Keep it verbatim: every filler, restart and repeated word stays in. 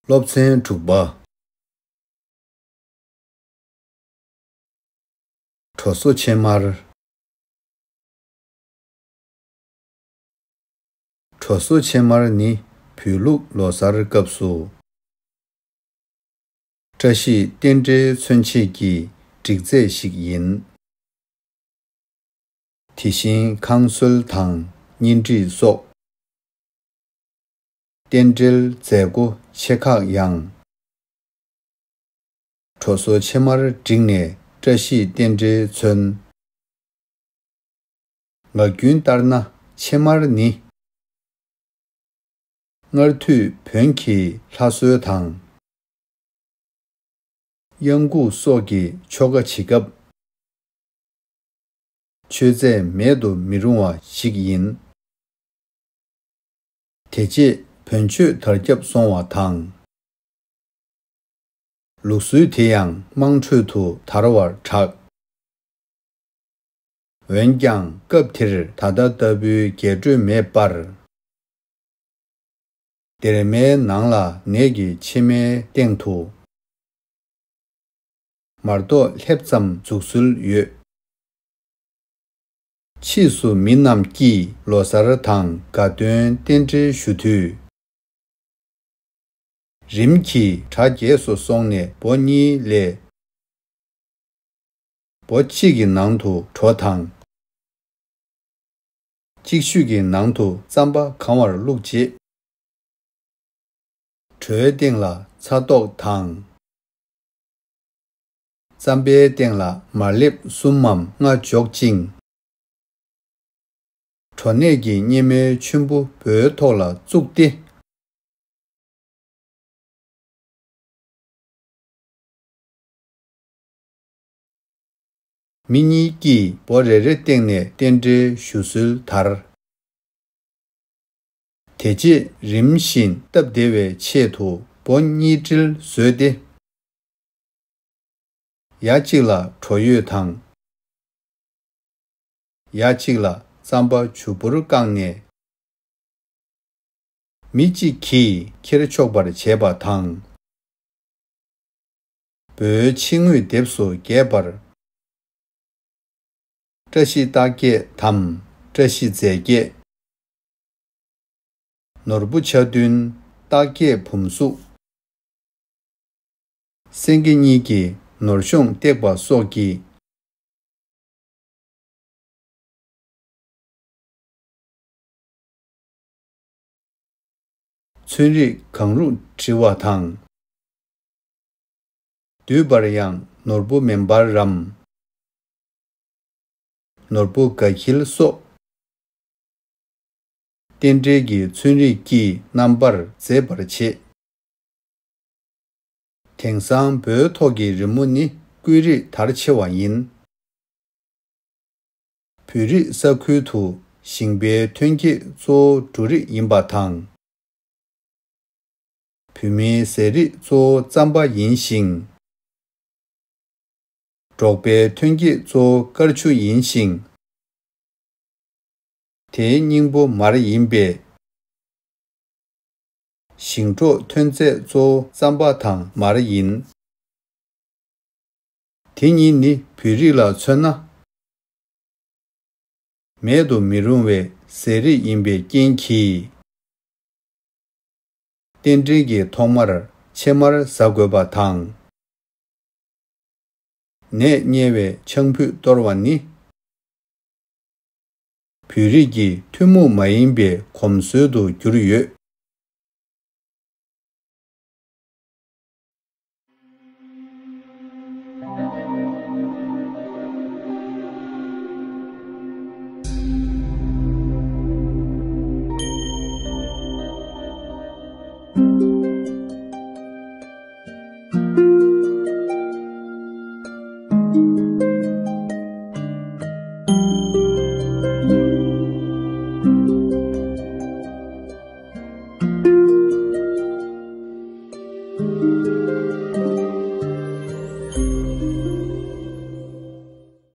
སློབ་ཚན་དྲུག་པ། གྲོ་སོ་ཕྱེ་མར། གྲོ་སོ་ཕྱེ་མར་ནི་བོད་ལུགས་ལོ་གསར་སྐབས་སུ་བཀྲ་ཤིས་རྟེན་འབྲེལ་མཚོན་བྱེད་ཀྱི་སྒྲིག་རྫས་ཤིག་ཡིན། དེ་བཞིན་ཁང་གསོལ་དང་གཉེན་སྒྲིག་སོགས་རྟེན་འབྲེལ་མཛད་སྒོ་ཆེ་ཁག་ཡང་གྲོ་སོ་ཕྱེ་མར་བསྒྲིགས་ནས་བཀྲ་ཤིས་རྟེན་འབྲེལ་མཚོན། ངག་རྒྱུན་ལྟར་ན་ཕྱེ་མར་ནི་སྔར་དུས་བོན་གྱི་ལྷ་གསོལ་དང་། གཡང་འགུགས་སོགས་ཀྱི་ཆོ་ག་བྱེད་སྐབས་མཆོད་རྫས་མེད་དུ་མི་རུང་བ་ཞིག་ཡིན། དེ་རྗེས་བོན་ཆོས་དར་ཁྱབ་སོང་བ་དང་། ལུགས་སྲོལ་དེ་ཡང་དམངས་ཁྲོད་དུ་དར་བར་གྲགས། འོན་ཀྱང་སྐབས་དེར་ད་ལྟ་ལྟ་བུའི་རྒྱས་སྤྲོས་མེད་པར། སྡེར་མའི་ནང་ལ་ནས་ཀྱི་ཕྱེ་མའི་སྟེང་དུ་མར་ཏོག་ལྷེབ་ཙམ་འཛུགས་སྲོལ་ཡོད། ཕྱིས་སུ་མི་རྣམས་ཀྱིས་ལོ་གསར་དང་དགའ་སྟོན་རྟེན་འབྲེལ་ཞུ་དུས། རིམ་གྱིས་གྲ་རྒྱས་སུ་སོང་ནས་སྦོ་གཉིས་ལས་སྦོ་གཅིག་གི་ནང་དུ་གྲོ་དང་། གཅིག་ཤོས་ཀྱི་ནང་དུ་རྩམ་པ་གང་བར་བླུགས་རྗེས། གྲོའི་སྟེང་ལ་ཚྭ་ཏོག་དང་། རྩམ་པའི་སྟེང་ལ་མར་ལེབ་གསུམ་མམ་ལྔ་འཇོག་ཅིང་། གྲོ་ནས་ཀྱི་གཉེར་མའི་ཆུན་པོ་སྦོའི་ཐོག་ལ་བཙུགས་ཏེ། མི་གཉིས་ཀྱིས་སྦོ་རེ་རེ་སྟེང་ནས་རྟེན་འབྲེལ་ཞུ་སྲོལ་དར། དེ་རྗེས་རིམ་བཞིན་སྟབས་བདེ་བའི་ཆེད་དུ་སྦོ་གཉིས་དྲིལ་བཟོས་ཏེ། ཡ་གཅིག་ལ་གྲོ་ཡོས་དང་། ཡ་གཅིག་ལ་རྩམ་པ་བྱུར་བུར་བཀང་ནས། མི་གཅིག་གིས་ཁྱེར་ཆོག་པར་བྱས་པ་དང་། སྦོའི་ཕྱི་ངོས་སྡེབས་སུ་རྒྱས་པར། བཀྲ་ཤིས་རྟགས་བརྒྱད་དམ་བཀྲ་ཤིས་རྫས་བརྒྱད། ནོར་བུ་ཆ་བདུན་རྟགས་བརྒྱད་བུམ་གཟུགས། སེང་གེ་གཉིས་ཀྱི་ནོར་གཞོང་བཏེགས་པ་སོགས་ཀྱི་ཚོན་རིས་གང་རུང་བྲི་བ་དང་། བསྡུས་པར་ཡང་ནོར་བུ་མེ་འབར་རམ། ནོར་བུ་དགའ་འཁྱིལ་སོགས། རྟེན་འབྲེལ་གྱི་ཚོན་རིས་ཀྱིས་རྣམ་པར་མཛེས་པར་བྱེད། དེང་སང་སྦོའི་ཐོག་གི་རི་མོ་ནི་བརྐོས་རིས་དར་ཆེ་བ་ཡིན། བོད་རིགས་ས་ཁུལ་དུ་ཞིང་པའི་ཐོན་སྐྱེད་གཙོ་བོ་འབྲུ་རིགས་ཡིན་པ་དང་། བོད་མིའི་ཟས་རིགས་གཙོ་བོ་རྩམ་པ་ཡིན་ཞིང་། འབྲོག་པའི་ཐོན་སྐྱེད་གཙོ་བོ་དཀར་ཆུ་ཡིན་ཞིང་། དེའི་སྙིང་པོ་མར་ཡིན་པས། ཞིང་འབྲོག་ཐོན་རྫས་གཙོ་བོ་རྩམ་པ་དང་མར་ཡིན། དེ་གཉིས་ནི་བོད་རིགས་ལ་མཚོན་ན། མེད་དུ་མི་རུང་བའི་ཟས་རིགས་ཡིན་པའི་རྐྱེན་གྱིས། རྟེན་འབྲེལ་གྱི་ཐོག་མར་ཕྱེ་མར་ཟ་དགོས་པ་དང་། ནས་དམྱལ་བའི་ཆང་ཕུད་གཏོར་བ་ནི། བོད་རིགས་ཀྱི་ཐུན་མོང་མ་ཡིན་པའི་གོམས་སྲོལ་དུ་གྱུར་ཡོད།